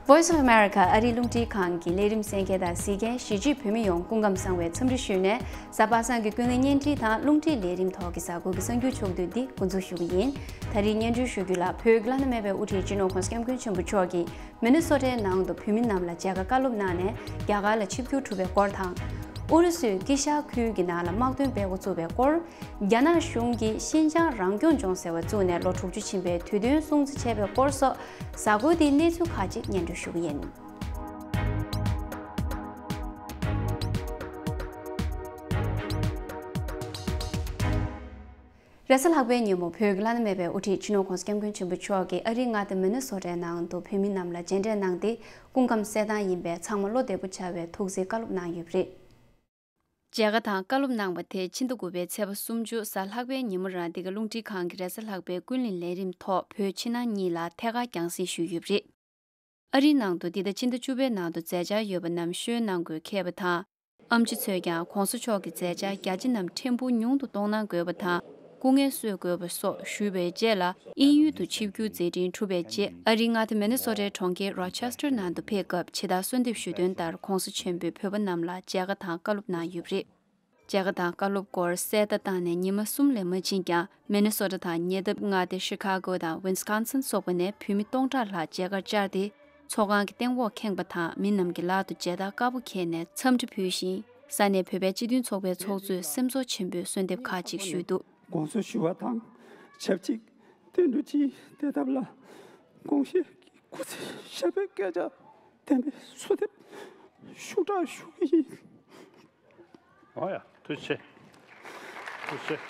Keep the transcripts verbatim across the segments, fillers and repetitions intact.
Voice of America ཨ་རིའི་རླུང་འཕྲིན་ཁང་གི་ལས་རིམ་གསན་མཁན་དང་གཟིགས་མཁན་གཞིས་བྱེས་བོད་མི་ཡོངས་སྐུ་ཁམས་བཟང་བའི་འཚམས་འདྲི་ཞུས་ནས། གཟའ་པ་སངས་ཀྱི་ཀུན་གླེང་བརྙན་འཕྲིན་དང་རླུང་འཕྲིན་ལས་རིམ་ཐོག་གི་གཟའ་འཁོར་གྱི་གསར་འགྱུར་ཕྱོགས་བསྡུས་འདི་འགོ་འཛུགས་ཞུ་གི་ཡིན། ད་རེས་སྙན་སྒྲོན་ཞུ་རྒྱུ་ལ། བོད་ཀྱི་བླ་ན་མེད་པའི་དབུ་ཁྲིད་སྤྱི་ནོར་༸གོང་ས་༸སྐྱབས་མགོན་ཆེན་པོ་མཆོག་གིས་མི་ནི་སོ་ཊའི་ནང་དུ་བོད་མི་རྣམས་ལ་མཇལ་ཁ་བཀའ་སློབ་གནང་ནས་རྒྱ་གར་ལ་ཆིབས་བསྒྱུར་གྲུབ་པའི་སྐོར་དང་། ཨུ་རུ་སུས་ཀི་ཤ་ཁུལ་གྱི་ནང་ལ་དམག་དོན་སྤེལ་འགོ་བཙུགས་པའི་སྐོར། རྒྱ་ནག་གཞུང་གིས་ཤིན་ཅང་རང་སྐྱོང་ལྗོངས་ཟེར་བ་བཙུགས་ནས་ལོ་དྲུག་ཅུ་ཕྱིན་པའི་དུས་སྟོན་སྲུང་བརྩི་བྱས་པའི་སྐོར་སོགས། གཟའ་འཁོར་འདིའི་གནས་ཚུལ་ཁག་ཅིག་སྙན་སྒྲོན་ཞུ་གི་ཡིན། རེས་གཟའ་ལྷག་པའི་ཉིན་མོ་བོད་ཀྱི་བླ་ན་མེད་པའི་དབུ་ཁྲིད་སྤྱི་ནོར་༸གོང་ས་༸སྐྱབས་མགོན་ཆེན་པོ་མཆོག་གིས་ཨ་རིའི་མངའ་སྡེ་མི་ནི་སོ་ཊའི་ནང་དུ་བོད་མི་རྣམས་ལ་མཇལ་འཕྲད་གནང་སྟེ། སྐུ་ཁམས་གསལ་ཐང་ཡིན་པའི་ཚང་མ་བློ་བདེ་པོ་བྱ་བའི་ཐུགས་བརྩེའི་བཀའ་སློབ་གནང་ཡོད་པ་རེད། མཇལ་ཁ་དང་བཀའ་སློབ་གནང་བ་དེ་ཕྱི་ཟླ་དགུ་པའི་ཚེས་པ་སུམ་ཅུ་གཟའ་ལྷག་པའི་ཉིན་མོ་རང་འདི་ག་རླུང་འཕྲིན་ཁང་གི་རེས་གཟའ་ལྷག་པའི་ཀུན་གླེང་ལས་རིམ་ཐོག་བོད་ཕྱི་ནང་གཉིས་ལ་ཐད་ཀར་རྒྱང་སྲིང་ཞུས་ཡོད་པ་རེད། ཨ་རིའི་ནང་དུ་འདི་ཟླ་ཕྱི་ཟླ་བཅུ་པའི་ནང་དུ་མཛད་འཆར་ཡོད་པ་རྣམས་ཤོད་གནང་དགོས་འཁེལ་བ་དང་། ཨེམ་ཆི་ཚོས་ཀྱང་༸གོང་ས་མཆོག་གི་མཛད་འཆར་རྒྱ་ཆེ་རྣམས་ཕྲན་བུ་ཉུང་དུ་གཏོང་གནང་དགོས་པ་དང་། སྐུ་ངལ་གསོ་དགོས་པ་སོགས་ཞུས་པའི་རྗེས་ལ། དབྱིན་ཡུལ་དུ་ཆིབས་བསྒྱུར་མཛད་འཕྲིན་གྲུབ་པའི་རྗེས། ཨ་རིའི་མངའ་སྡེ་མི་ནི་སོ་ཊའི་གྲོང་ཁྱེར་རོ་ཆེ་སི་ཊར་ནང་དུ་ཕེབས་སྐབས། ཇི་ལྟར་གསོལ་འདེབས་ཞུས་དོན་ལྟར། ༸གོང་ས་ཆེན་པོས་བོད་པ་རྣམས་ལ་མཇལ་ཁ་དང་བཀའ་སློབ་གནང་ཡོད་པ་རེད། མཇལ་ཁ་དང་བཀའ་སློབ་སྐོར་གསལ་བརྡ་བཏང་ནས་ཉི་མ་གསུམ་ལས་མ་ཕྱིན་ཀྱང་། མི་ནི་སོ་ཊ་དང་ཉེ་འདབས་མངའ་སྡེ་ཤི་ཁ་གོ་དང་ཝིན་སི་ཀོན་སིན་སོགས་པ་ནས་བོད་མི་སྟོང་ཕྲག་ལྷག་མཇལ་ཁར་བཅར་ཏེ། ཚོགས་ཁང་གི་སྟེང་འོག་ཁེངས་པ་དང་། མི་རྣམས་ཀྱི་ལག་ཏུ་མཇལ་དར་དཀར་པོ་འཁྱེར་ནས་འཚམས་འདྲི་ཕུལ་ཞིང་། ས་གནས་བོད་པའི་སྤྱི་མཐུན་ཚོགས་པའི་ཚོགས་གཙོས་སེམས་ཚོར་ཆེན་པོས་གསོལ་འདེབས་ཁག་ཅིག་ཞུས་འདུག། དགོངས་སེལ་ཞུ་བ་དང་ཆབས་ཅིག་བསྟན་འགྲོ་སྤྱིའི་བདེ་ཐབས་ལ་དགོངས་བཞེས་ཀྱི་སྐུ་ཚེ་ཞབས་པད་བསྐལ་བརྒྱར་བརྟན་པའི་གསོལ་འདེབས་ཤུགས་དྲག་ཞུ་གི་ཡིན། ཨོ་ཡ། ཐུགས་རྗེ་ཆེ། ཐུགས་རྗེ་ཆེ།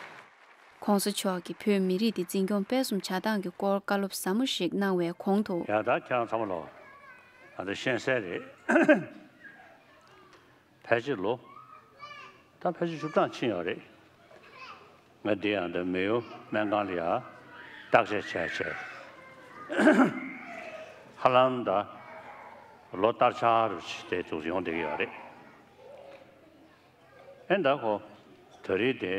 ༸གོང་ས་མཆོག་གིས་བོད་མི་རིགས་འདི་འཛིན་སྐྱོང་སྤེལ་གསུམ་བྱ་སྟངས་ཀྱི་སྐོར་བཀའ་སློབ་ཟབ་མོ་ཞིག་གནང་བའི་གོང་དུ། ཡ་ད་ཁྱེད་རང་ཚང་མ་ལོ། ད་ལྟ་ཤེས་གསལ་རེད། ཕལ་ཆེར་ལོ། ད་ཕལ་ཆེར་བཅུ་གྲངས་ཕྱིན་ཡོད་རེད། ང་འདི་ཡང་ད་མེ་ཡོ་སྨན་ཁང་ལ་ཡ་བརྟག་དཔྱད་བྱས་བྱས། ཧ་ལམ་ད་ལོ་བསྟར་ཆགས་རུ་ཅིག་དེ་ཚོ་ཡོང་བསྡད་ཀྱི་ཡོད་རེད། ཨེ་ད་ཁོ་ད་རེས་དེ་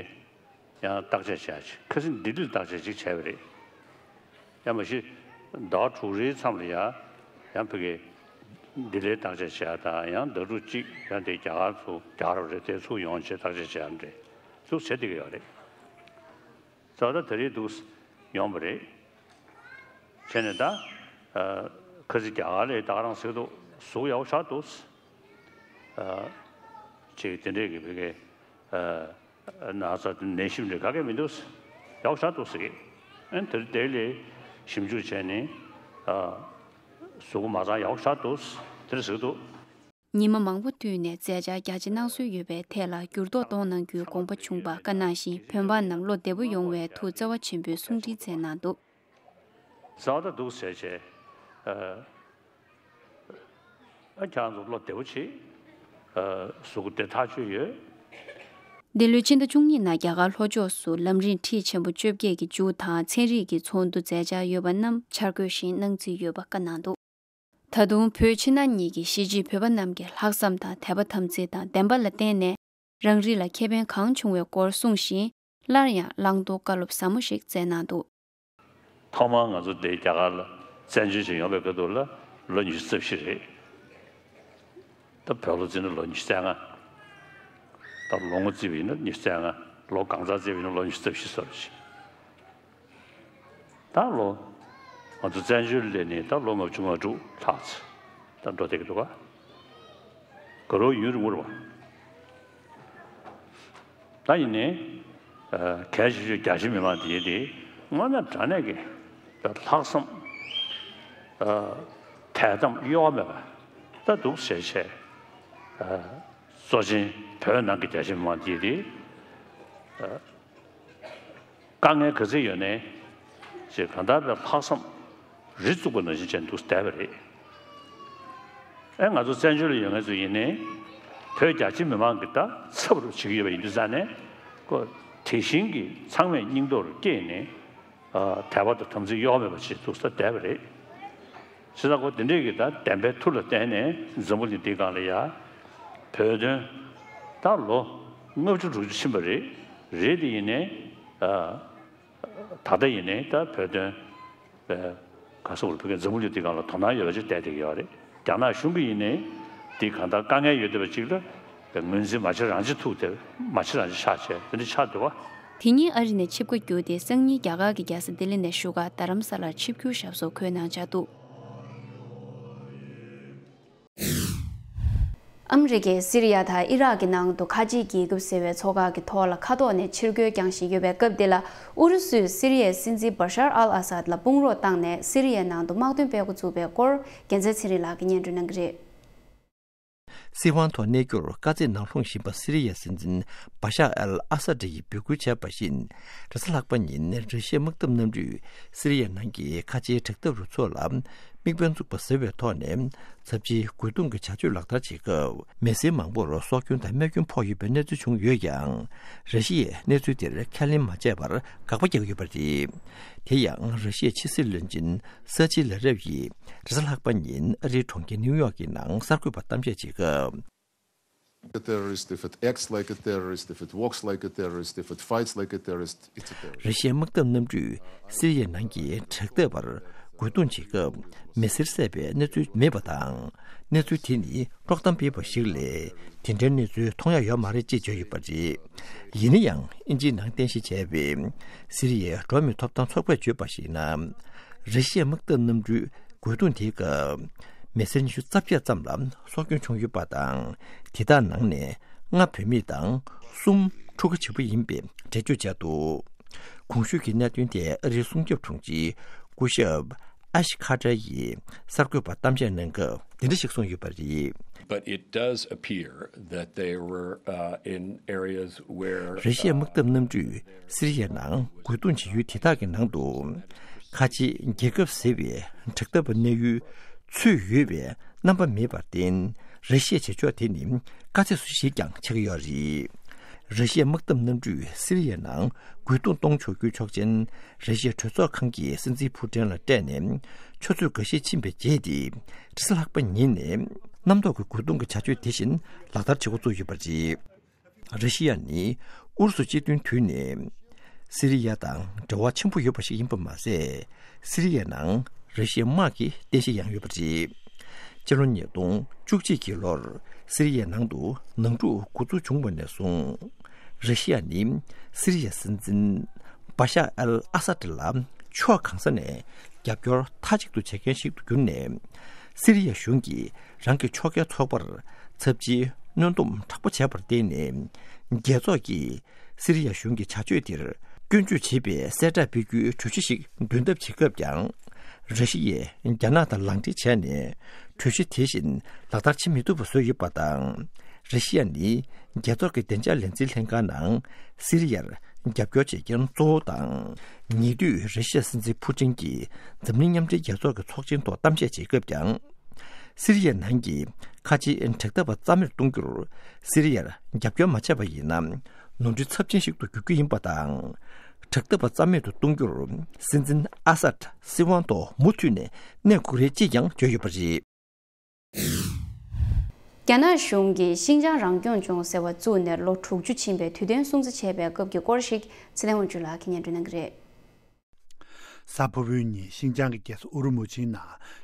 ཡང་བརྟག་དཔྱད་བྱས་ཅིག་ཁ་སང་ལྡི་ལིར་བརྟག་དཔྱད་ཅིག་བྱས་པ་རེད། ཡང་མ་གཞི་ཟླ་བ་དྲུག་རེའི་མཚམས་ལ་ཡ་ཡང་ཕ་གི་ལྡི་ལིར་བརྟག་དཔྱད་བྱས་དང་། ཡང་ཟླ་དྲུག་གཅིག་ཡང་དེ་རྒྱ་གར་ཚུར་རྒྱ་གར་རེད། དེ་ཚུར་ཡོང་བྱས་བརྟག་དཔྱད་བྱས་ཡ་རེད། ཚུར་བྱས་བསྡད་ཀྱི་ཡོད་རེད། ད་ལྟ་ད་རེས་འདུག་ཡོང་བ་རེད། བྱས་ནས་ད་ཨ་ཁ་སང་རྒྱ་གར་ལ་ད་ག་རང་ཟེར་འདུག། གཟུགས་ཡག་པོ་ཆགས་འདུག། ཨ་ཅིག་དེ་འདྲས་ཀྱི་ཕ་གི་ཨ་ན་ཚ་ནད་གཞི་འདྲ་ག་གེ་མི་འདུག། ཡག་པོ་ཆགས་འདུག་ཟེར་གི། ཨ་དེ་དེ་ལས་ཞིབ་འཇུག་བྱས་ནས་ཨ་གཟུགས་པོ་མ་ཚང་ཡག་པོ་ཆགས་འདུག། དེ་འདྲ་ཟེར་གི་འདུག། ཉི་མ་མང་པོ་བསྟུད་ནས་མཛད་འཆར་རྒྱ་ཆེ་གནང་སྲོལ་ཡོད་པའི་ཐད་ལ་འགྱུར་ལྡོག་གཏོང་གནང་རྒྱུའི་དགོངས་པ་བྱུང་བ་བཀའ་གནང་ཞིང་། བོད་འབངས་རྣམས་བློ་བདེ་པོ་ཡོང་བའི་ཐུགས་བརྩེ་བ་ཆེན་པོས་གསུང་འཕྲིན་སྩལ་གནང་འདུག། བཟའ་བ་ད་འདུག་ཟེར་བྱས། ཨ་ཨ་ཁྱེད་རང་ཚོ་བློ་བདེ་པོ་བྱེད། ཨ་གཟུགས་པོ་བདེ་ཐག་ཆོད་ཡོད། འདི་ལོའི་ཕྱི་ཟླ་བཅུ་གཉིས་ནང་རྒྱ་གར་ལྷོ་ཕྱོགས་སུ་ལམ་རིམ་ཁྲིད་ཆེན་པོ་བཅོ་བརྒྱད་ཀྱི་མཇུག་དང་ཚན་རིག་གི་ཚོགས་འདུ་མཛད་འཆར་ཡོད་པ་རྣམས་འཆར་འགོད་བཞིན་གནང་རྩིས་ཡོད་པ་བཀའ་གནང་འདུག། ད་དུང་བོད་ཕྱི་ནང་གཉིས་ཀྱི་གཞིས་བྱེས་བོད་པ་རྣམས་ཀྱི་ལྷག་བསམ་དང་དད་པ་དམ་ཚིག་དང་བདེན་པ་ལ་བརྟེན་ནས་རང་རིགས་ལ་ཁེ་ཕན་གང་བྱུང་བའི་སྐོར་གསུངས་ཤིང་། སླར་ཡང་བླང་དོར་བཀའ་སློབ་ཟབ་མོ་ཞིག་སྩལ་གནང་འདུག། ཐོག་མར་ང་ཚོ་འདི་རྒྱ་གར་ལ་བཙན་བྱོལ་ཞིག་ཡོང་བའི་སྐབས་དུས་ལ་ལོ་ཉི་ཤུ་རྩ་བཞི་རེད། ད་བོད་ལོ་རྩིས་ན་ལོ་ཉི་ཤུ་རྩ་ལྔ། ད་ལོ་ངོ་བརྩིས་པ་ཡིན་ན་ཉི་ཤུ་རྩ་ལྔ། ལོ་གང་ཚང་བརྩིས་པ་ཡིན་ན་ལོ་ཉི་ཤུ་རྩ་བཞི་སོ་རེད། ད་ལོ་ང་ཚོ་བཙན་བྱོལ་སླེབས་ནས་ད་ལོ་ལྔ་བཅུ་ང་དྲུག་ལྷག་ཙམ་ད་འགྲོ་བསྡད་ཀྱི་འདུག་ག། དགའ་རབ་ཡུན་རིང་པོ་རེད་པ། ད་ཡིན་ནའི་ཨ་གལ་ཆེ་ཤོས་རྒྱ་ཆེ་མི་མང་དེ་དེ་དངོས་གནས་དྲང་གནས་ཀྱི་ད་ལྷག་བསམ། ཨ་དད་དམ་གཡོ་བ་མེད་པ་ད་འདུག་ཟེར་བྱས། ཨ་གཙོ་ཆེན་བོད་ནང་གི་རྒྱ་ཆེ་མི་མང་དེ་དེ་ཨ་དཀའ་ངལ་ག་ཚོད་ཡོད་ནའི་ཅེས་གང་ལྟར་ལྷག་བསམ་རི་བཙུགས་པ་ནང་བཞིན་བྱས་འདུག་བསྡད་པ་རེད། ཨེ་ང་ཚོ་བཙན་བྱོལ་ལ་ཡོད་མཁན་ཚོ་ཡིན་ནའི་བོད་རྒྱ་ཆེ་མི་མང་གི་ད་ཚབ་རུ་བྱེད་ཀྱི་ཡོད་པ་ཡིན་དུས་ཙང་ནས་ཁོ་དེ་བཞིན་གྱི་ཚང་མས་སྙིང་སྟོབས་རུ་བསྐྱེད་ནས་ཨ་དད་པ་དང་དམ་ཚིག་གཡོ་བ་མེད་པ་བྱེད་འདུག་ས་བསྡད་པ་རེད། བྱས་ཙང་ཁོ་དེ་འདྲས་ཀྱི་ད་བདེན་པའི་མཐུ་ལ་བརྟེན་ནས་འཛམ་བུ་གླིང་འདིའི་སྒང་ལ་ཡ་བོད་དོན་ད་ལོ་ལྔ་བཅུ་དྲུག་ཅུ་ཕྱིན་པ་རེད། རེད་དེ་ཡིན་ནའི་ཨ། ད་ལྟ་ཡིན་ནའི་ད་བོད་དོན་པའི་ག་སོགས་ལ་བོད་ཀྱི་འཛམ་བུ་གླིང་འདིའི་སྒང་ལ་དོ་སྣང་ཡོད་པ་ཅིག་བསྡད་བསྡད་ཀྱི་ཡོད་རེད། རྒྱ་ནག་གཞུང་གིས་ཡིན་ནའི་འདི་གང་ལྟར་དཀའ་ངལ་ཡོད་བསྡད་པ་ཅིག་ལ་ངོས་འཛིན་མ་བྱེད། རང་ཅི་ཐུག་དེ་མ་བྱེད། རང་ཅི་ཆགས་བྱས་དེ་འདྲ་ཆགས་འདུག་བ། དེ་ཉིན་ཨ་རི་ནས་ཆིབས་ཁ་བསྒྱུར་ཏེ་སང་ཉིན་རྒྱ་གར་གྱི་རྒྱལ་ས་ལྡི་ལི་ནས་བཞུགས་སྒར་རྡ་རམ་ས་ལར་ཆིབས་བསྒྱུར་ཞབས་སོར་འཁོད་གནང་འཆར་འདུག། ཨ་མི་རི་ཀས་སི་རི་ཡ་དང་ཨི་རག་གི་ནང་དུ་ཁ་ཆེའི་རྒྱལ་ཁབ་ཟེར་བའི་ཚོགས་ཁག་གི་ཐོག་ལ་མཁའ་ཐོག་ནས་ཕྱིར་རྒོལ་བསྐྱངས་བཞིན་ཡོད་པའི་སྐབས་འདི་ལ། ཨུ་རུ་སུས་སི་རི་ཡའི་སྲིད་འཛིན་བ་ཤར་ཨལ་ཨ་སཱད་ལ་དཔུང་རོགས་བཏང་ནས་སི་རི་ཡའི་ནང་དུ་དམག་དོན་སྤེལ་འགོ་ཚུགས་པའི་སྐོར། རྒྱལ་མཚན་ཚེ་རིང་ལགས་ཀྱིས་སྙན་སྒྲོན་གནང་གི་རེད། སྲིད་དབང་ཐོག་གནས་རྒྱུར་དཀའ་ཚེགས་ནང་ལྷུང་བཞིན་པ་སི་རི་ཡའི་སྲིད་འཛིན་བ་ཤར་ཨལ་ཨ་སཱད་ཡིས་འབོད་སྐུལ་བྱས་པ་བཞིན། རེས་གཟའ་ལྷག་པ་ཉིན་ར་ཤི་ཡའི་དམག་འཐབ་གནམ་གྲུས་སི་རི་ཡའི་ནང་གི་ཁ་ཆེའི་དྲག་འཐབ་རུ་ཚོགས་ལ་དམིགས་འབེན་བཙུགས་པ་ཟེར་བའི་ཐོག་ནས། ཚབས་ཆེའི་རྒོལ་རྡུང་གི་བྱ་སྤྱོད་ལག་བསྟར་བྱེད་སྐབས། མི་སེར་མང་པོར་སྲོག་སྐྱོན་དང་རྨས་སྐྱོན་ཕོག་ཡོད་པའི་གནས་ཚུལ་བྱུང་ཡོད་ཀྱང་། ར་ཤི་ཡས་གནས་ཚུལ་དེར་ཁས་ལེན་མ་བྱས་པར་དགག་པ་རྒྱག་ཡོད་པ་རེད། དེ་ཡང་། ར་ཤི་ཡའི་ཕྱི་སྲིད་བློན་ཆེན་ས་ཆི་ལ་རེབ་ཡིས་རེས་གཟའ་ལྷག་པ་ཉིན་ཨ་རིའི་གྲོང་ཁྱེར་ནིའུ་ཡོག་གི་ནང་གསར་འགོད་པར་གཏམ་བཤད་བྱེད་སྐབས། A terrorist, if it acts like a terrorist, if it walks like a terrorist, if it fights like a terrorist, it's a terrorist. ར་ཤི་ཡའི་དམག་འཐབ་གནམ་གྲུས་སི་རི་ཡའི་ནང་གི་དྲག་འཐབ་པར་རྒོལ་རྡུང་བྱེད་སྐབས་མི་སེར་བསད་པའི་གནས་ཚུལ་མེད་པ་དང་། གནས་ཚུལ་དེ་ནི་དཀྲོག་གཏམ་སྤེལ་བ་ཞིག་ལས་དེ་འདྲའི་གནས་ཚུལ་མཐོང་ཡ་ཡོད་མ་རེད་ཅེས་བརྗོད་ཡོད་པ་རེད། ཡིན་ན་ཡང་། དབྱིན་ཇིའི་ནང་རྟེན་གཞི་བྱས་པའི་སི་རི་ཡའི་འགྲོ་བ་མིའི་ཐོབ་ཐང་ཚོགས་པས་བརྗོད་པར་གཞིགས་ན། ར་ཤི་ཡའི་དམག་འཐབ་གནམ་གྲུས་རྒོལ་རྡུང་དེའི་སྐབས་མི་སེར་ཉི་ཤུ་རྩ་བརྒྱད་ཙམ་ལ་སྲོག་སྐྱོན་བྱུང་ཡོད་པ་དང་། དེ་དག་ནང་ནས་ལྔ་བུད་མེད་དང་གསུམ་ཕྲུ་གུ་བྱིས་པ་ཡིན་པའི་འགྲེལ་བརྗོད་བྱས་འདུག། གོང་ཞུས་ཀྱི་གནད་དོན་དེ་ཨ་རིའི་སྲུང་སྐྱོབ་དྲུང་ཆེ་སྐུ་ཞབས་ཨ་ཤི་ཁ་ཏྲ་ཡིས་གསར་འགོད་པར་གཏམ་བཤད་གནང་སྐབས་འདི་འདྲ་ཞིག་གསུངས་ཡོད་པ་རེད། But it does appear that they were, uh, in areas where, ར་ཤི་ཡའི་དམག་འཐབ་གནམ་གྲུས་སི་རི་ཡའི་ནང་རྒོལ་རྡུང་བྱེད་ཡུལ་དེ་དག་གི་ནང་དུ། ཁ་ཆེའི་རྒྱལ་ཁབ་ཟེར་བའི་དྲག་འཐབ་པ་གནས་ཡུལ་ཚུད་ཡོད་པའི་རྣམ་པ་མེད་པར་བརྟེན། ར་ཤི་ཡའི་བྱེད་ཕྱོགས་དེ་ནི་དཀའ་ཚེགས་སུ་ཞིག་ཀྱང་ཆགས་ཀྱི་ཡོད་རེད། ར་ཤི་ཡའི་དམག་འཐབ་གནམ་གྲུས་སི་རི་ཡའི་ནང་རྒོལ་རྡུང་གཏོང་ཆོག་རྒྱུའི་ཆོག་མཆན་ར་ཤི་ཡའི་གྲོས་ཚོགས་ཁང་གིས་སྲིད་འཛིན་ཕུ་ཀྲིན་ལ་སྤྲད་ནས་ཆུ་ཚོད་འགའ་ཤས་ཕྱིན་པའི་རྗེས་དེ། རེས་གཟའ་ལྷག་པ་ཉིན་ནས་གནམ་ཐོག་གི་རྒོལ་རྡུང་གི་བྱ་སྤྱོད་དེ་བཞིན་ལག་བསྟར་བྱེད་འགོ་བཙུགས་ཡོད་པ་རེད། ར་ཤི་ཡ་ནི་ཨུ་རུ་སུ་སྤྱི་མཐུན་དུས་ནས་སི་རི་ཡ་དང་འབྲེལ་བ་ཆེན་པོ་ཡོད་པ་ཞིག་ཡིན་པ་མ་ཟད། སི་རི་ཡའི་ནང་ར་ཤི་ཡའི་དམག་གི་རྟེན་གཞི་ཡང་ཡོད་པ་རེད། སྤྱི་ལོ་ཉིས་སྟོང་བཅུ་གཅིག་གི་ལོར་སི་རི་ཡའི་ནང་དུ་ནང་འཁྲུག་འགོ་འཛུགས་བྱུང་བ་ནས་བཟུང་། ར་ཤི་ཡ་ནི་སི་རི་ཡའི་སྲིད་འཛིན་བ་ཤར་ཨལ་ཨ་སཱད་ལ་ཕྱོགས་གང་ས་ནས་རྒྱབ་སྐྱོར་མཐའ་གཅིག་ཏུ་བྱེད་མཁན་ཞིག་ཏུ་གྱུར་ནས། སི་རི་ཡ་གཞུང་གིས་རང་གི་ཕྱོགས་འགལ་ཚོགས་པར་ཚབས་ཆེའི་གནོན་སྡོམ་དྲག་པོ་བྱས་པར་བརྟེན་ནས། རྒྱལ་ཚོགས་ཀྱིས་སི་རི་ཡ་གཞུང་གི་བྱ་སྤྱོད་དེར་སྐྱོན་བརྗོད་བྱེད་པའི་གསལ་བསྒྲགས་སྤེལ་རྒྱུའི་གྲོས་གཞི་ཞིག་འདོན་ཐབས་བྱེད་སྐབས་ཀྱང་། ར་ཤི་ཡས་རྒྱ་ནག་དང་ལངས་འབྲེལ་བྱས་ནས། གྲོས་གཞི་དེ་བཞིན་ལག་བསྟར་བྱེད་མི་ཐུབ་པ་བཟོས་ཡོད་པ་དང་། ར་ཤི་ཡ་ནི་རྒྱལ་ཚོགས་ཀྱི་བདེ་འཇགས་ལས་འཛིན་ལྷན་ཁང་ནང་སི་རི་ཡར་རྒྱབ་སྐྱོར་བྱེད་མཁན་གཙོ་བོ་དང་། ཉེ་དུས་ར་ཤི་ཡ་སྲིད་འཛིན་ཕུ་ཀྲིན་གྱིས་འཛམ་གླིང་མཉམ་འབྲེལ་རྒྱལ་ཚོགས་ཀྱི་ཚོགས་ཆེན་ཐོག་གཏམ་བཤད་བྱེད་སྐབས་ཀྱང་། སི་རི་ཡའི་ནང་གི་ཁ་ཆེའི་དྲག་འཐབ་པ་རྩ་མེད་གཏོང་རྒྱུར་སི་རི་ཡར་རྒྱབ་སྐྱོར་མ་བྱས་པ་ཡིན་ན། ནོར་འཁྲུལ་ཚབས་ཆེན་ཞིག་ཏུ་འགྱུར་རྒྱུ་ཡིན་པ་དང་། དྲག་འཐབ་པ་རྩ་མེད་དུ་གཏོང་རྒྱུར་སྲིད་འཛིན་ཨ་སཱད་སྲིད་དབང་ཐོག་མུ་མཐུད་ནས་གནས་དགོས་རེད་ཅེས་ཀྱང་བརྗོད་ཡོད་པ་རེད། རྒྱ་ནག་གཞུང་གིས་ཤིན་ཅང་རང་སྐྱོང་ལྗོངས་ཟེར་བ་བཙུགས་ནས་ལོ་དྲུག་ཅུ་ཕྱིན་པའི་དུས་སྟོན་སྲུང་བརྩི་བྱས་པའི་སྐབས་ཀྱི་སྐོར་ཞིག་ཚེ་བརྟན་དབང་ཕྱུག་ལགས་ཀྱིས་སྙན་སྒྲོན་གནང་གི་རེད། གཟའ་ཕུར་བུའི་ཉིན་ཤིན་ཅང་གི་རྒྱལ་ས་ཨུ་རུ་མུ་ཆིའི་ནང་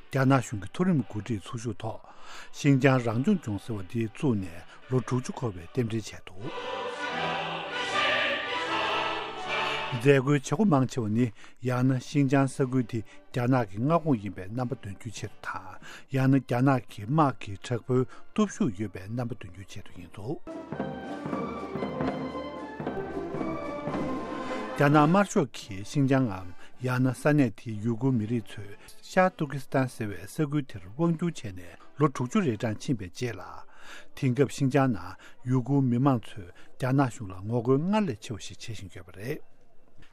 རྒྱ་ནག་གཞུང་གི་མཐོ་རིམ་འགོ་ཁྲིད་ཚོགས་ཞུགས་ཐོག་ཤིན་ཅང་རང་སྐྱོང་ལྗོངས་ཟེར་བ་འདི་བཙུགས་ནས་ལོ་དྲུག་ཅུ་འཁོར་བའི་རྟེན་འབྲེལ་བྱས་འདུག། མཛད་སྒོའི་བྱེད་སྒོ་མང་ཆེ་བ་ནི་ཡང་ན་ཤིན་ཅང་ས་ཁུལ་དེ་རྒྱ་ནག་གི་མངའ་ཁོངས་ཡིན་པའི་རྣམ་པ་འདོན་རྒྱུའི་ཆེད་དུ་དང་། ཡང་ན་རྒྱ་ནག་གི་དམག་གི་དྲག་པོའི་སྟོབས་ཤུགས་ཡོད་པའི་རྣམ་པ་འདོན་རྒྱུའི་ཆེད་དུ་ཡིན་འདུག། རྒྱ་ནག་དམར་ཤོག་གིས་ཤིན་ཅང་ངམ་ཡང་ན་ས་གནས་དེའི་ཡུ་གུར་མི་རིགས་ཚོས་ཤར་ཏུར་ཀི་སི་ཐན་ཟེར་བའི་ས་ཁུལ་དེར་དབང་བསྒྱུར་བྱས་ནས་ལོ་དྲུག་ཅུ་རེ་གྲངས་ཕྱིན་པའི་རྗེས་ལ། དེང་སྐབས་ཤིན་ཅང་ནང་ཡུ་གུར་མི་མང་ཚོས་རྒྱ་ནག་གཞུང་ལ་ངོ་རྒོལ་སྔར་ལས་ཆེ་བ་ཞིག་བྱེད་བཞིན་ཡོད་པ་རེད།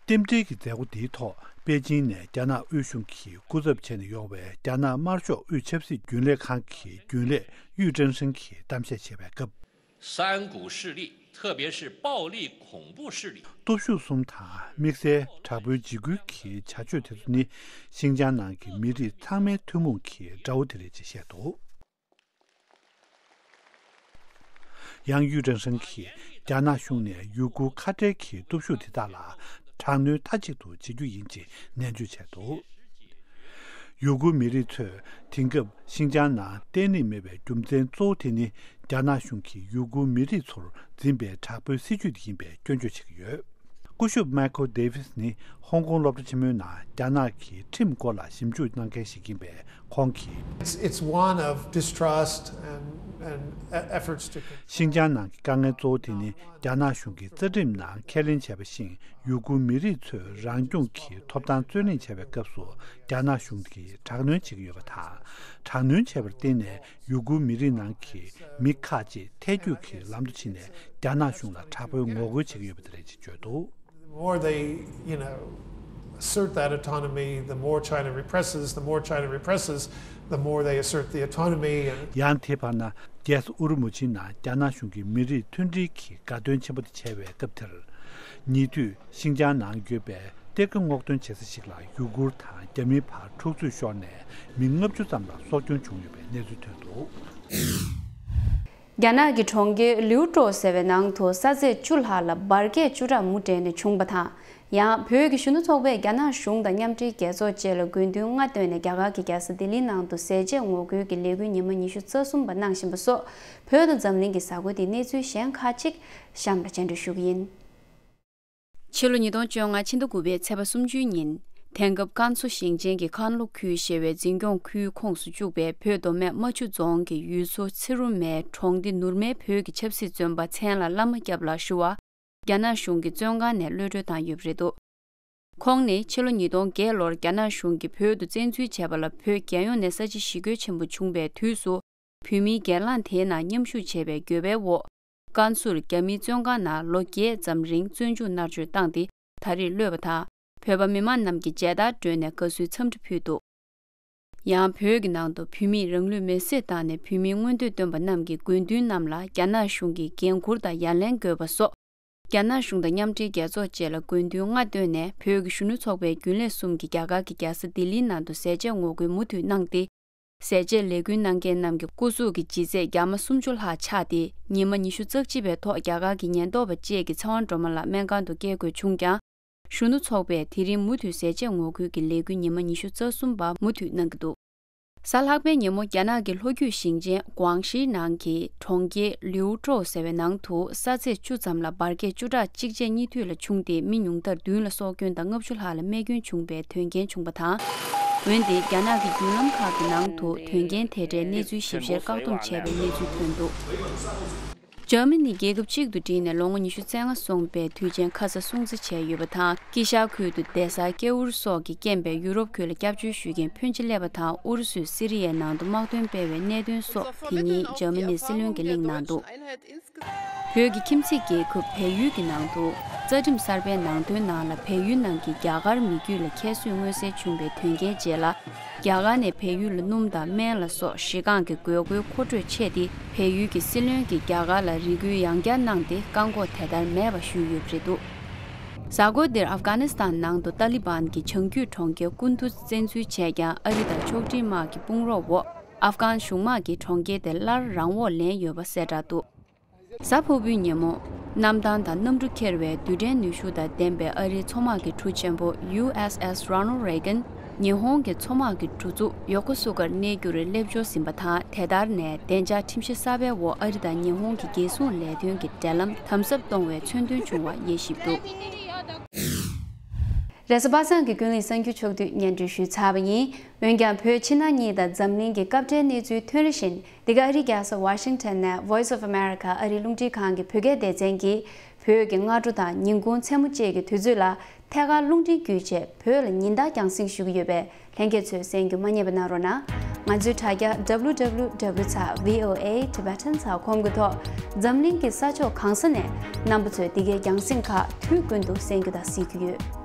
རྟེན་འབྲེལ་གྱི་མཛད་སྒོ་འདིའི་ཐོག་པེ་ཅིང་ནས་རྒྱ་ནག་དབུས་གཞུང་གིས་སྐུ་ཚབ་བྱས་ནས་ཡོང་བའི་རྒྱ་ནག་དམར་ཤོག་དབུས་ཆབ་སྲིད་རྒྱུན་ལས་ཁང་གི་རྒྱུན་ལས་ཡུས་ཀྲེང་ཧྲེང་གིས་གཏམ་བཤད་བྱེད་པའི་སྐབས། 三股势力，特别是暴力恐怖势力。 སྟོབས་ཤུགས་གསུམ་དང་དམིགས་བསལ་དྲག་པོའི་འཇིགས་སྐུལ་གྱི་བྱ་སྤྱོད་དེ་ཚོ་ནི་ཤིན་ཅང་ནང་གི་མི་རིགས་ཚང་མའི་ཐུན་མོང་གི་དགྲ་བོ་དེ་རེད་ཅེས་བཤད་འདུག། ཡང་ཡུས་ཀྲེང་ཧྲེང་གིས་རྒྱ་ནག་གཞུང་ནས་ཡུ་གུར་ཁ་བྲལ་གྱི་སྟོབས་ཤུགས་དེ་དག་ལ་དྲག་གནོན་མཐའ་གཅིག་ཏུ་བྱེད་རྒྱུ་ཡིན་ཅེས་ནན་བརྗོད་བྱས་འདུག། ཡུ་གུར་མི་རིགས་ཚོས་དེང་སྐབས་ཤིན་ཅང་ནང་བརྟན་ལྷིང་མེད་པའི་རྒྱུ་མཚན་གཙོ་བོ་དེ་ནི། རྒྱ་ནག་གཞུང་གིས་ཡུ་གུར་མི་རིགས་ཚོར་འཛིན་པའི་དྲག་པོའི་སྲིད་བྱུས་དེ་ཡིན་པའི་སྐྱོན་བརྗོད་བྱེད་ཀྱི་ཡོད། སྐུ་ཞབས་Michael Davis ནི་ཧོང་ཀོང་སློབ་གྲྭ་ཆེན་མོའི་ནང་རྒྱ་ནག་གི་ཁྲིམས་སྐོར་ལ་ཞིབ་འཇུག་གནང་མཁན་ཞིག་ཡིན་པས། ཁོང་གིས། It's, it's one of distrust and, and e- efforts to control. ཤིན་ཅང་ནང་གི་དཀའ་ངལ་གཙོ་བོ་དེ་ནི། རྒྱ་ནག་གཞུང་གིས་རྩ་ཁྲིམས་ནང་ཁས་ལེན་བྱས་པ་བཞིན། ཡུ་གུར་མི་རིགས་ཚོས་རང་སྐྱོང་གི་ཐོབ་ཐང་རྩོད་ལེན་བྱས་པའི་སྐབས་སུ། རྒྱ་ནག་གཞུང་གིས་དྲག་གནོན་བྱེད་ཀྱི་ཡོད་པ་དང་། དྲག་གནོན་བྱས་པར་བརྟེན་ནས། ཡུ་གུར་མི་རིགས་ནང་གི་མི་ཁག་ཅིག་ཐལ་འགྱུར་གྱི་ལམ་དུ་ཕྱིན་ནས། རྒྱ་ནག་གཞུང་ལ་དྲག་པོའི་ངོ་རྒོལ་བྱེད་ཀྱི་ཡོད་པ་དེ་རེད་ཅེས་བརྗོད་འདུག། The more they, you know, assert that autonomy, the more China represses, the more China represses, the more they assert the autonomy. And ཡང་དེའི་བར་ན། རྒྱལ་ས་ཨུ་རུ་མུ་ཆིའི་ནང་རྒྱ་ནག་གཞུང་གིས་མི་རིགས་མཐུན་སྒྲིལ་གྱི་དགའ་སྟོན་ཆེན་པོ་དེ་བྱས་པའི་སྐབས་དེར། ཉེ་དུས་ཤིན་ཅང་ནང་ཡོད་པའི་གཏེར་ཁ་སྔོག་འདོན་བྱེད་ས་ཞིག་ལ་ཡུ་གུར་དང་རྒྱ་མིའི་བར་འཁྲུག་རྩོད་ཤོར་ནས། མི་ལྔ་བཅུ་ཙམ་ལ་སྲོག་སྐྱོན་བྱུང་ཡོད་པའི་གནས་ཚུལ་ཐོན་འདུག། རྒྱ་ནག་གི་གྲོང་ཁྱེར་ལིའུ་ཀྲོའུ་ཟེར་བའི་ནང་དུ་ས་ཚད་བཅུ་ལྷག་ལ་འབར་གས་བཅུ་ཕྲག་མུ་འབྲེལ་ནས་བྱུང་བ་དང་། ཡང་། བོད་ཀྱི་གཞོན་ནུ་ཚོགས་པས་རྒྱ་ནག་གཞུང་དང་མཉམ་འབྲེལ་རྒྱལ་ཚོགས་བཅས་ལ་དགོས་འདུན་ལྔ་བཏོན་ནས། རྒྱ་གར་གྱི་རྒྱལ་ས་ལྡི་ལིའི་ནང་དུ་ཟས་བཅད་ངོ་རྒོལ་གྱི་ལས་འགུལ་ཉི་མ་ཉི་ཤུ་རྩ་གསུམ་པ་གནང་བཞིན་པ་སོགས། བོད་དང་འཛམ་གླིང་གི་གཟའ་འཁོར་འདིའི་གནས་ཚུལ་གཞན་ཁག་ཅིག་གཤམ་ལ་སྤྱན་འབུལ་ཞུ་གི་ཡིན། ཕྱི་ལོ་ཉིས་སྟོང་བཅོ་ལྔ་ཕྱི་ཟླ་དགུ་པའི་ཚེས་པ་སུམ་ཅུའི་ཉིན། དེང་སྐབས་ཀན་སུའུ་ཞིང་ཆེན་གྱི་ཁན་ལྷོ་ཁུལ་ཞེས་པའི་འཛིན་སྐྱོང་ཁུལ་ཁོངས་སུ་བཅུག་པའི་བོད་མདོ་སྨད་རྨ་ཆུ་རྫོང་གི་ཡུལ་ཚོ་ཚེ་རུ་མའི་གྲོང་སྡེ་ནུར་མའི་བོད་ཀྱི་ཆབ་སྲིད་བཙོན་པ་མཚན་ལ་བླ་མ་སྐྱབས་ལགས་ཞུ་བ། རྒྱ་ནག་གཞུང་གི་བཙོན་ཁང་ནས་གློད་གྲོལ་བཏང་ཡོད་པ་རེད་འདུག། ཁོང་ནི་ཕྱི་ལོ་ཉིས་སྟོང་བརྒྱད་ལོར་རྒྱ་ནག་གཞུང་གིས་བོད་དུ་བཙན་འཛུལ་བྱས་པ་ལ། བོད་རྒྱལ་ཡོངས་ནས་ས་བྱི་ཞི་རྒོལ་ཆེན་པོ་བྱུང་བའི་དུས་སུ། བོད་མིའི་སྒེར་ལངས་དེའི་ནང་མཉམ་ཞུགས་བྱས་པའི་འགྱོད་པའི་འོག། ཀན་སུའུར་རྒྱ་མིའི་བཙོན་ཁང་ནང་ལོ་བརྒྱད་ཙམ་རིང་བཙོན་འཇུག་མནར་གཅོད་བཏང་སྟེ། ད་རེས་གློད་པ་དང་། བོད་པ་མི་མང་རྣམས་ཀྱིས་མཇལ་དར་སྒྲོན་ནས་དགའ་བསུའི་འཚམས་འདྲི་ཕུལ་འདུག། ཡང་། བོད་ཀྱི་ནང་དུ་བོད་མིས་རང་ལུས་མེར་སྲེག་བཏང་ནས་བོད་མིའི་མངོན་འདོད་བཏོན་པ་རྣམས་ཀྱི་དགོས་འདུན་རྣམས་ལ་རྒྱ་ནག་གཞུང་གིས་འགན་འཁུར་དང་ཡ་ལན་དགོས་པ་སོགས། རྒྱ་ནག་གཞུང་དང་མཉམ་འབྲེལ་རྒྱལ་ཚོགས་བཅས་ལ་དགོས་འདུན་ལྔ་བཏོན་ནས། བོད་ཀྱི་གཞོན་ནུ་ཚོགས་པའི་རྒྱུན་ལས་གསུམ་གྱིས་རྒྱ་གར་གྱི་རྒྱལ་ས་ལྡི་ལིའི་ནང་དུ་ཟས་བཅད་ངོ་རྒོལ་མུ་མཐུད་གནང་སྟེ། ཟས་བཅད་ལས་འགུལ་གནང་མཁན་རྣམས་ཀྱི་སྐུ་གཟུགས་ཀྱི་ལྗིད་ཚད་རྒྱ་མ་སུམ་ཅུ་ལྷག་ཆགས་ཏེ། ཉི་མ་ཉི་ཤུ་རྩ་གཅིག་པའི་ཐོག་རྒྱ་གར་གྱི་ཉེན་རྟོག་པ་བཅས་ཀྱིས་ཚེ་དབང་སྒྲོལ་མ་ལགས་སྨན་ཁང་དུ་སྐྱེལ་དགོས་བྱུང་ཀྱང་། གཞོན་ནུ་ཚོགས་པས་དེ་རིང་མུ་མཐུད་ཟས་བཅད་ངོ་རྒོལ་གྱི་ལས་འགུལ་ཉི་མ་ཉི་ཤུ་རྩ་གསུམ་པ་མུ་མཐུད་གནང་གི་འདུག། གཟའ་ལྷག་པའི་ཉིན་མོ་རྒྱ་ནག་གི་ལྷོ་རྒྱུད་ཞིང་ཆེན་ཀུའང་ཞིའི་ནང་གི་གྲོང་ཁྱེར་ལིའུ་ཀྲོའུ་ཟེར་བའི་ནང་དུ་ས་ཚད་བཅུ་ཙམ་ལ་འབར་གས་བཅུ་ཕྲག་གཅིག་རྗེས་གཉིས་མཐུད་ལ་བྱུང་སྟེ། མི་ཉུང་མཐར་བདུན་ལ་སྲོག་སྐྱོན་དང་ལྔ་བཅུ་ལྷག་ལ་རྨས་སྐྱོན་བྱུང་བའི་དོན་རྐྱེན་བྱུང་བ་དང་། འོན་ཏེ། རྒྱ་ནག་གི་བརྒྱུད་ལམ་ཁག་གི་ནང་དུ་དོན་རྐྱེན་དེ་འདྲའི་གནས་ཚུལ་ཞིབ་བཤེར་བཀག་སྡོམ་བྱས་པའི་གནས་ཚུལ་ཐོན་འདུག། འཇར་མ་ནི་རྒྱལ་ཁབ་གཅིག་ཏུ་བསྒྲིལ་ནས་ལོ་ངོ་ཉི་ཤུ་རྩ་ལྔ་སོང་པའི་དུས་ཆེན་ཁ་ས་སྲུང་བརྩི་བྱས་ཡོད་པ་དང་། དཀྱིལ་ཤར་ཁུལ་དུ་སྡོད་སའི་སྐྱེ་འུར་སོགས་ཀྱི་རྐྱེན་པས་ཡུ་རོབ་ཁུལ་ལ་སྐྱབས་བཅོལ་ཞུ་མཁན་ཕོན་ཆེ་སླེབས་པ་དང་། ཨུ་རུ་སུས་སི་རི་ཡའི་ནང་དུ་དམག་དོན་སྤེལ་བའི་གནད་དོན་སོགས་དེ་ཉིན་འཇར་མ་ནིའི་སྲིད་བློན་གྱིས་གླེང་གནང་འདུག། བོད་ཀྱི་ཁྱིམ་མཚེས་རྒྱལ་ཁབ་བལ་ཡུལ་གྱི་ནང་དུ་རྩ་ཁྲིམས་གསར་པའི་ནང་དོན་ནང་ལ། བལ་ཡུལ་ནང་གི་རྒྱ་གར་མི་རྒྱུད་ལ་ཁྱད་གསོད་མངོན་གསལ་བྱུང་བའི་དོན་རྐྱེན་རྗེས་ལ། རྒྱ་གར་ནས་བལ་ཡུལ་ལ་སྣུམ་དང་སྨན་ལ་སོགས་གཞི་རྐང་གི་དགོས་མཁོའི་མཁོ་སྤྲོད་ཆེ་སྟེ། བལ་ཡུལ་གྱི་སྲིད་བློན་གྱིས་རྒྱ་གར་ལ་རེ་སྐུལ་ཡང་བསྐྱར་གནང་སྟེ། བཀག་འགོག་དེ་ལྟར་མེད་པ་ཞུས་ཡོད་པ་རེད་འདུག། གཟའ་འཁོར་འདིར་ཨབ་གྷ་ནི་སི་ཐན་ནང་དུ་ཏཱ་ལི་བན་གྱི་བྱང་རྒྱུད་གྲོང་ཁྱེར་ཀུན་དྷུ་བཙན་འཛུལ་བྱས་ཀྱང་། ཨ་རི་དང་ཕྱོགས་སྒྲིག་དམག་གི་དཔུང་རོགས་འོག་ཨབ་གྷན་གཞུང་དམག་གིས་གྲོང་ཁྱེར་དེ་སླར་རང་འོག་ལེན་ཡོད་པ་གསལ་བསྒྲགས་འདུག། གཟའ་ཕུར་བུའི་ཉིན་མོ། གནམ་ཐང་དང་གནམ་གྲུ་འཁྱེར་བའི་རྡུལ་ཕྲན་ནུས་ཤུགས་དང་ལྡན་པའི་ཨ་རིའི་མཚོ་དམག་གི་གྲུ་ཆེན་པོ་ཡུ་ཨེས་ཨེས་རོ་ནལ་རེ་གན། ཉི་ཧོང་གི་མཚོ་དམག་གི་གྲུ་ཚུགས་ཡོ་ཀོ་སུ་ཀར་གནས་རྒྱུར་སླེབས་འབྱོར་ཟིན་པ་དང་། དེ་ལྟར་ནས་བདེ་འཇགས་ཁྲིམས་གཞི་གསར་པའི་འོག་ཨ་རི་དང་ཉི་ཧོང་གི་རྒྱལ་སྲུང་ལས་དོན་གྱི་འབྲེལ་ལམ་དམ་ཟབ་གཏོང་བའི་མཚོན་དོན་བྱུང་བ་དབྱེ་ཞིབ་འདུག། རེས་གཟའ་པ་སངས་ཀྱི་ཀུན་གླེང་གསར་འགྱུར་ཕྱོགས་བསྡུས་སྙན་སྒྲོན་ཞུས་ཚར་བ་ཡིན། འོན་ཀྱང་། བོད་ཕྱི་ནང་གཉིས་དང་འཛམ་གླིང་གི་སྐབས་འབྲེལ་གནས་ཚུལ་ཐོན་རེ་བཞིན། འདི་ག་ཨ་རིའི་རྒྱལ་ས་ཝ་ཤིང་ཊོན་ནས་Voice of America ཨ་རིའི་རླུང་འཕྲིན་ཁང་གི་བོད་སྐད་སྡེ་ཚན་གྱིས། བོད་ཀྱི་སྔ་དྲོ་དང་ཉིན་གུང་མཚན་མོ་བཅས་ཀྱི་དུས་ཚོད་ལ། ཐད་ཀར་རླུང་འཕྲིན་བརྒྱུད་བཅས་བོད་ལ་ཉིན་ལྟར་རྒྱང་སྲིང་ཞུ་གི་ཡོད་པས། ལྷན་རྒྱས་ཚོས་གསན་རྒྱུ་མ་བསྙེལ་བ་གནང་རོགས་གནང་། ང་ཚོའི་དྲ་རྒྱ་W W W ཚེག་V O A Tibetan ཚེག་ཀོམ་གྱི་ཐོག་འཛམ་གླིང་གི་ས་ཕྱོགས་གང་ས་ནས་རྣམ་པ་ཚོས་འདི་གའི་རྒྱང་སྲིང་ཁག་དུས་ཀུན་ཏུ་གསན་རྒྱུ་དང་གཟིགས་རྒྱུ་ཡོད།